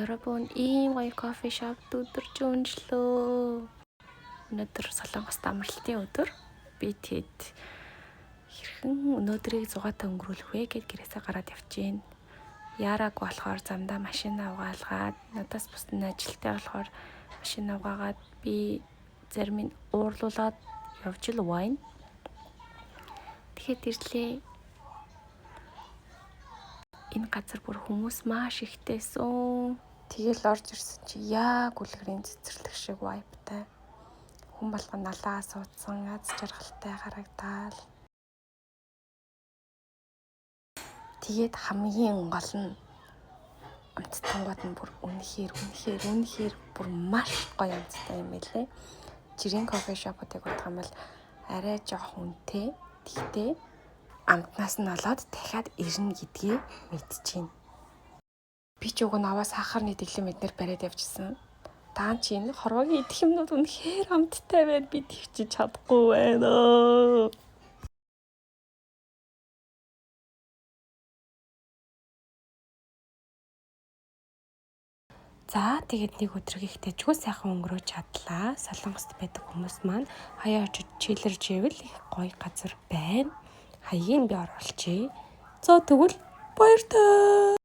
여러분, ийм гоё coffee shop өдөрч өнжлөө. Өнөөдөр Солонгост амралтын өдөр. Би тэд хэрхэн өнөөдрийг зугаатай өнгөрүүлэх вэ гэд гэрээсээ гараад явж гин. Яарааг болохоор замдаа машина угаалгаад, надаас бусад нь ажилтай болохоор машина угаагаад би зарим нь уурлуулад явж л wine. Тэгэхэд ирлээ. Энэ газар бүр хүмүүс маш ихтэйсэн. Тэгэл орж ирсэн чи яг үлгэрийн цэцэрлэг шиг vibe-тай. Хүн болгон налаа суудсан, аз жаргалтай харагдаал. Тэгээд хамгийн гол нь амттангууд нь бүр үнэхээр үнэхээр үнэхээр бүр маш гоё амттай юм байлээ. Жирийн coffee shop-уудыг бодох юм бол арай жоох үнэтэй. Тэгтээ амтнаас нь олоод дахиад ирнэ гэдгийг мэдчихээн. Би ч уг нь аваа сахарны дэглэм эднэр бариад явчихсан. Даан чи энэ хорвоогийн идэх юмнууд үнэхээр амттай байна. Би тэгчиж чадахгүй байна. За, тэгээд нэг өдрийг их дэжгүй сайхан өнгөрөөж чадлаа. Солонгост байдаг хүмүүс маань хаяа очиж чилэрж ивэл их гоё газар байна. Хаягийг би оруулчихъя. За, тэгвэл баяртай.